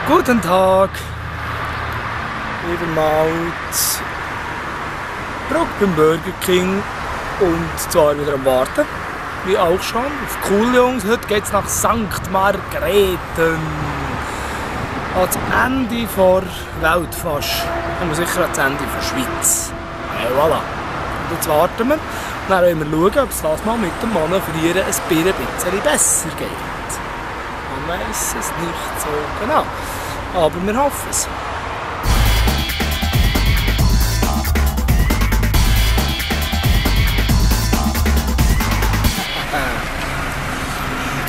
Guten Tag. Wieder mal zurück beim Burger King und zwar wieder am Warten. Wie auch schon. Auf cool, Jungs. Heute geht es nach St. Margrethen. Ans Ende der Welt fast. Und sicher ans Ende der Schweiz. Ja, voilà. Und jetzt warten wir. Dann wollen wir schauen, ob es das mal mit dem Mann frieren ein bisschen besser geht. Man weiß es nicht so genau. Aber wir hoffen es.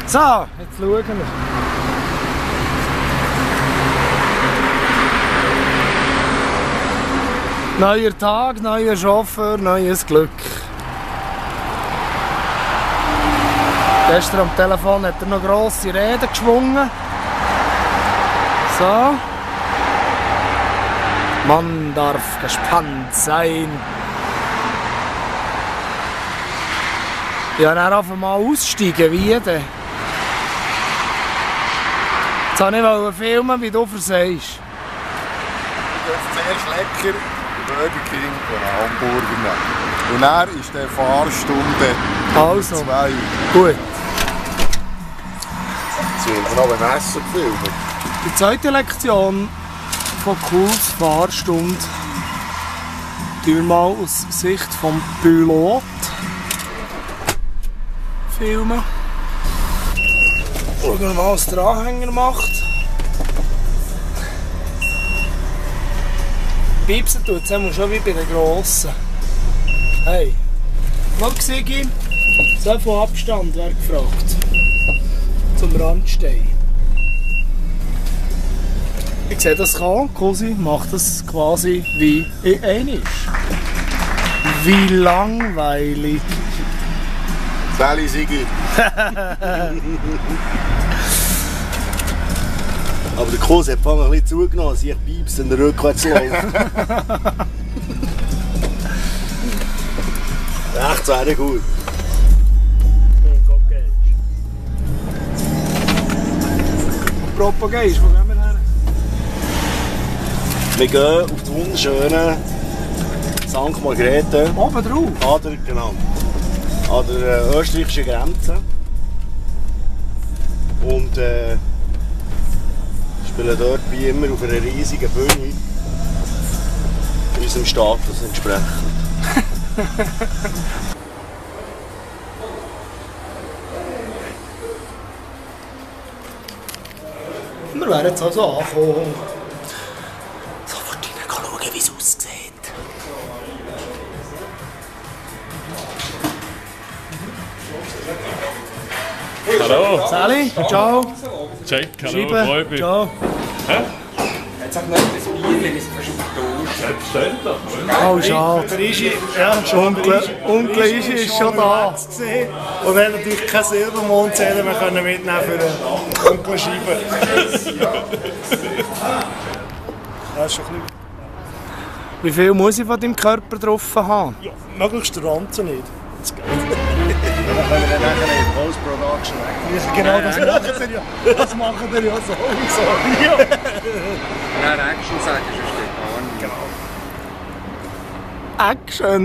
So, jetzt schauen wir. Neuer Tag, neuer Chauffeur, neues Glück. Gestern am Telefon hat er noch grosse Reden geschwungen. So. Man darf gespannt sein. Ja, dann auf einmal aussteigen, wie denn? Jetzt wollte ich filmen, wie du versagst. Zuerst lecker Burger King und Hamburger nehmen. Und dann ist die Fahrstunde Also, 2. gut. Jetzt wird noch beim Essen gefilmt. Die zweite Lektion von Cools Fahrstunde tun wir mal aus Sicht des Pilot filmen. Schauen wir mal, was der Anhänger macht. Piepsen tut es schon wie bei den Grossen. Hey, mal gesehen, so viel Abstand wäre gefragt. Zum Randstein. Ich sehe das kann, Cosi macht das quasi wie in einmal. Wie langweilig. Sally Sigi. Aber der Kurs hat ein bisschen zugenommen, als ich piepst und rückwärts läuft. Echt sehr gut. Propagierst, wo gehen wir her? Wir gehen auf die wunderschöne St. Margrethen. Oben drauf? Genau. An der österreichischen Grenze. Und spielen dort wie immer auf einer riesigen Bühne. Unserem Status entsprechend. Wir wären jetzt also angekommen. Sofort schauen, wie es aussieht. Hallo. Sally, ciao. Check, hallo, Schreiben, freut mich. ciao. Jetzt sag noch ein Bier, wir sind fast vertauscht. Selbstverständlich. Oh, schade. Der Igi, ja, schon Onkel Igi ist schon da. Und wir haben natürlich keine Silbermondzähne, wir können mitnehmen für eine Onkel Scheibe. Ja, ist schon ein Wie viel muss ich von deinem Körper drauf haben? bisschen... Möglichst der Ranzen nicht. Das geht. Dann können wir dann nachher in Post-Production weg. Genau, das machen wir ja sowieso. Ja. Nein, Action sagen, sonst geht gar nicht. Action!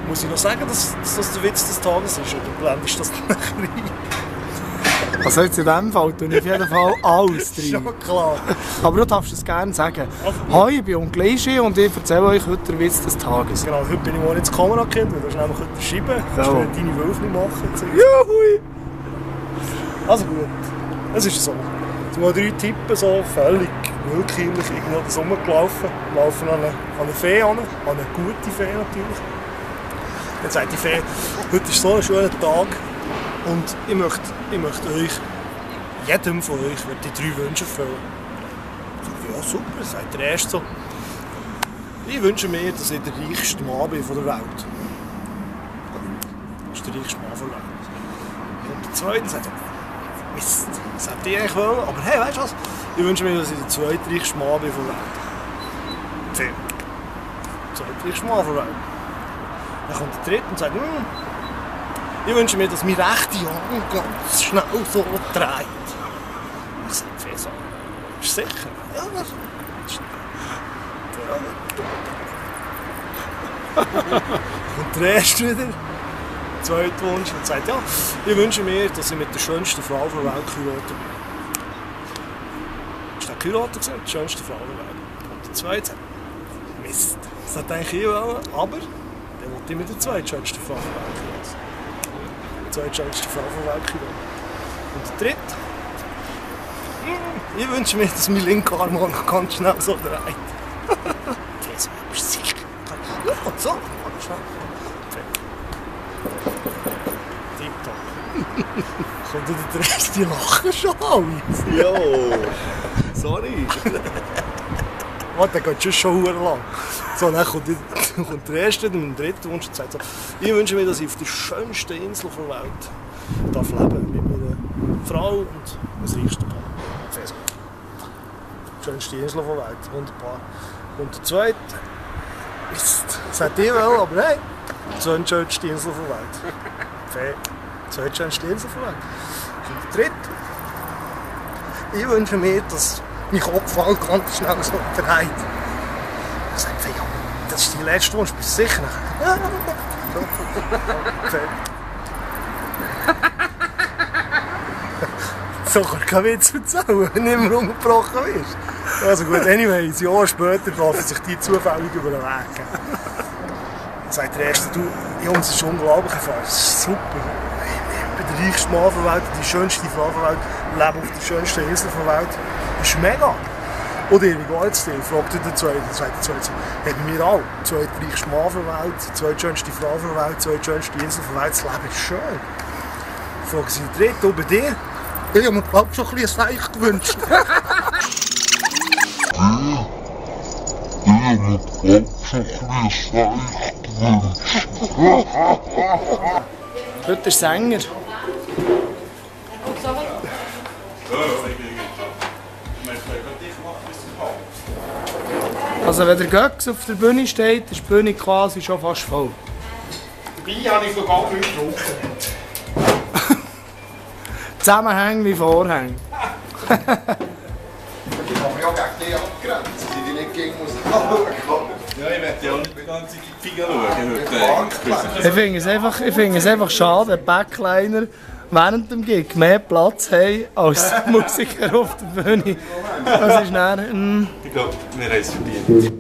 Muss ich noch sagen, dass das der Witz des Tages ist? Oder blendest du das nachher rein? Also jetzt in diesem Fall tue ich auf jeden Fall alles drin. Schon klar. Aber du darfst es gerne sagen. Hi, ich bin Onkel Igi und ich erzähle euch heute den Witz des Tages. Genau, heute bin ich mal ins Kamerakind, weil du hast nämlich heute Scheibe. Du kannst deine Wölfe machen. Juhui! Also gut, es ist so. Jetzt mal 3 Tippen, so völlig willkürlich irgendwo das rumgelaufen. Laufen an eine Fee an eine gute Fee natürlich. Dann sagt die Fee, heute ist so ein schöner Tag und ich möchte euch, jedem von euch, die 3 Wünsche erfüllen. Ich sage, ja super, sagt der Erste so. Ich wünsche mir, dass ich der reichste Mann bin von der Welt. Das ist der reichste Mann von der Welt. Und der Zweite sagt so, Mist, das hätte ich eigentlich wollen, aber hey, weißt du was? Ich wünsche mir, dass ich der zweitreichste Mann bin von der Welt. Film. Der zweitreichste Mann von der Welt. Dann kommt der Dritte und sagt, ich wünsche mir, dass mein rechter Arm ganz schnell so dreht. Ich sage, so, Bist du sicher? Ja, das und der erste wieder, der zweite Wunsch, und sagt, ja, ich wünsche mir, dass ich mit der schönsten Frau der Welt heirate. Hast du auch geheiratet gesagt? Die schönste Frau der Welt. Und der zweite sagt, Mist, das hat eigentlich ich wollen, aber dann wollte ich mit der zweitschönsten Frau der Welt heiraten. Die zweitschönste Frau der Welt heiraten. Und der dritte, ich wünsche mir, dass mein linker Arm auch noch ganz schnell so dreht. Das bist du sicher. Ja, so, ganz schnell. Tipptopp. Kommt der Rest, die lachen schon alle. Jo, sorry. Warte, der geht schon lang. So, dann kommt der erste und der dritte Wunsch und sagt so, ich wünsche mir, dass ich auf der schönsten Insel der Welt darf leben mit meiner Frau und einem reichsten Paar. Sehr gut. Schönste Insel der Welt, wunderbar. Und der zweite, Mist, das hätte ich wollen, aber nein, die zweitschönste Insel der Welt. Fair. Die zweitschönste Insel der Welt. Und der dritte, ich wünsche mir, dass mein Kopf ganz schnell so dreht. Ich sage, ja, das ist dein letzte Wunsch, bist du sicher? Ja, okay. So kann ich keinen Witz erzählen, wenn du immer umgebrochen bist. Also gut, anyway, ein Jahr später lassen sich die zufällig über den Weg geben. Dann sagt der Erste, du, Jungs, das ist unglaublich, das ist super. Ich bin der reichste Mann der Welt, die schönste Frau der Welt, lebe auf der schönsten Insel der Welt. Das ist mega. Oder wie geht es dir? Fragt der Zweite. Der Zweite so, haben wir alle. Der zweitreichste Mann der Welt, die zweitschönste Frau der Welt, die zweitschönste Insel der Welt, das Leben ist schön. Fragen sie den Dritten, und bei dir? Ich habe mir, glaube ich, schon ein bisschen ein Seich gewünscht. Heute ist Sänger. Also wenn der Göcks auf der Bühne steht, ist die Bühne quasi schon fast voll. Dabei habe ich so gar nichts getrunken. Zusammenhänge wie Vorhänge. Ich habe mich auch gegen dich abgrenzt, dass ich dich nicht gegen muss anschauen. Ja, ich möchte ja auch nicht die ganze Zeit die Finger schauen heute. Ich finde es einfach schade, wenn Backliner während dem Gig mehr Platz haben als die Musiker auf der Bühne. Das ist dann... Ich glaube, wir haben es verdient.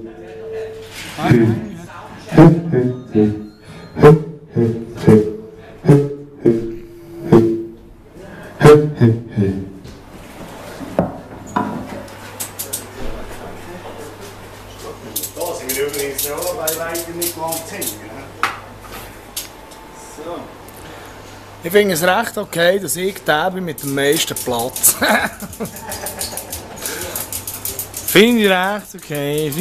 Da sind wir übrigens ja bei weitem nicht lang zu hängen. So. Ich finde es recht okay, dass ich der bin mit dem meisten Platz. Finde ich recht okay,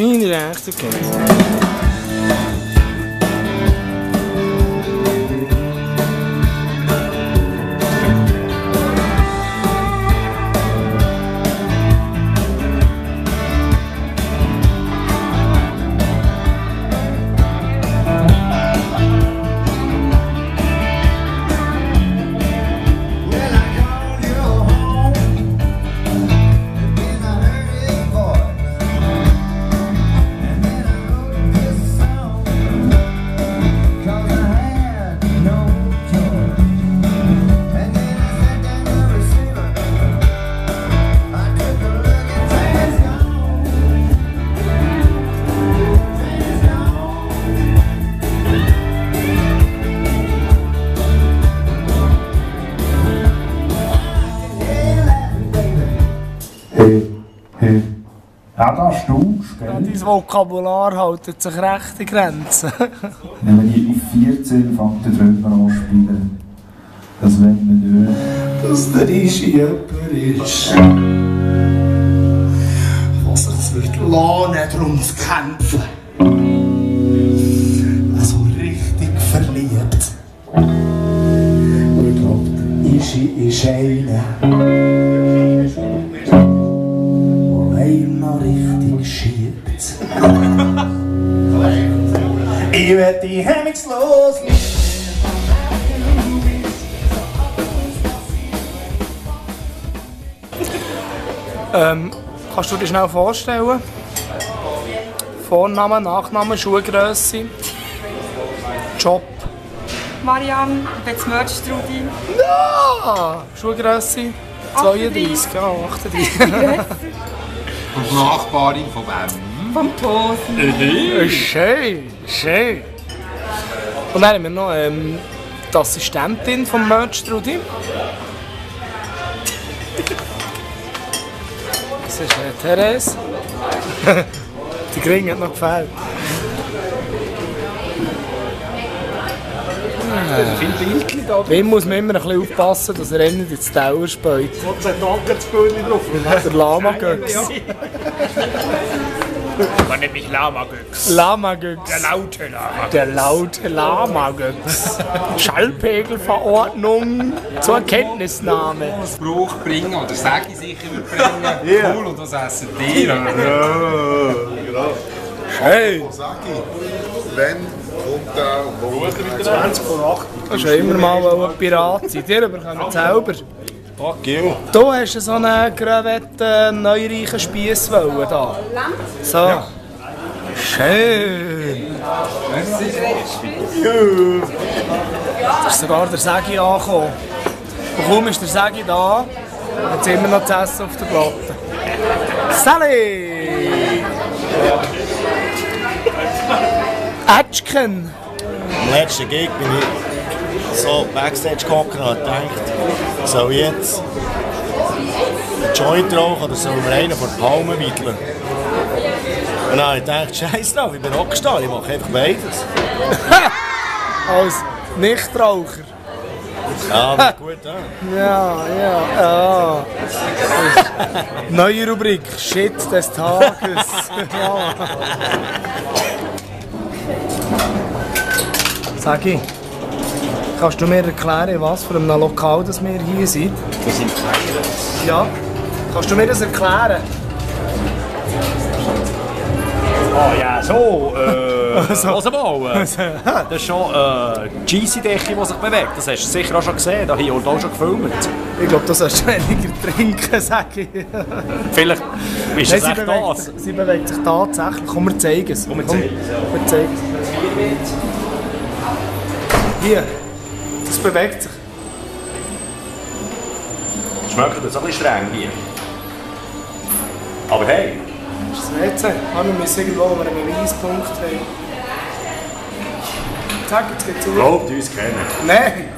Ja, da staunst du, Ja, gell? dein Vokabular hält sich recht in Grenzen. Wenn man hier auf 14 fängt der Drömer an zu spielen, dass wenn man hört, dass der Ischi jemand ist, Was es wird lohnen, darum zu kämpfen. Also richtig verliebt. ich glaub, der Ischi ist einer, der einem noch richtig schiebt. Ich werd die hemmungslos Kannst du dir schnell vorstellen? Vorname, Nachname, Schuhgrösse, Job. Marianne, ich bin das Merch-Strudi. Ja! Schuhgrösse 32, ja, 38. Und Nachbarin von wem? Vom Tosen. Schön, schön. Und dann haben wir noch die Assistentin vom Merch-Strudi. Das ist Therese. Die Gring hat noch gefällt. Wem muss man immer ein bisschen aufpassen, dass er nicht ins Tower späut. Wo hat Anker das Bild drauf? Der Lama-Göks. Man nennt mich Lama-Göks. Lama-Göks. Der laute Lama. Der laute Lama-Göks. Schallpegelverordnung zur Kenntnisnahme. Spruch bringen oder Säge sicher bringen. Cool, und was essen die? Hey! Sag ich, wenn kommt der wo? 20 vor 8. Das ist ja immer mal ein Pirat sein. Ihr bekommt es selber. Fuck you. Du hast so einen Gravette neureichen Spiess wollen da. So. Schön. Da ist sogar der Sägi angekommen. Und kaum ist der Sägi da, hat es immer noch zu essen auf der Platte. Sally! Ätschken! Am letzten Gig bin ich so Backstage gehockt und habe gedacht, soll ich jetzt einen Joint rauchen oder soll mir einen von der Palme wedeln? Und dann habe ich gedacht, scheiß drauf, ich bin Rockstar, ich mache einfach beides. Als Nichtraucher. Ja, aber gut, ja. Ja. Neue Rubrik, Shit des Tages. Ja. Sagi, kannst du mir erklären, was für ein Lokal das wir hier sind? Wir sind Feiern. Ja. Kannst du mir das erklären? Oh ja, so. Also mal. Das ist schon die GC-Decke, die sich bewegt. Das hast du sicher auch schon gesehen. Da hier und auch schon gefilmt. Ich glaube, das hast du weniger trinken, Sagi. Vielleicht ist es echt das. Sie bewegt sich tatsächlich. Komm, wir zeigen es. Komm, wir zeigen es. Wir zeigen es. Hier, das bewegt sich. Schmeckt das ein bisschen streng hier. Aber hey. Das ist das WC. Wir müssen irgendwo, wo wir einen Beweispunkt haben. Zack, jetzt geht's auf. Glaubt uns kennen. Nein.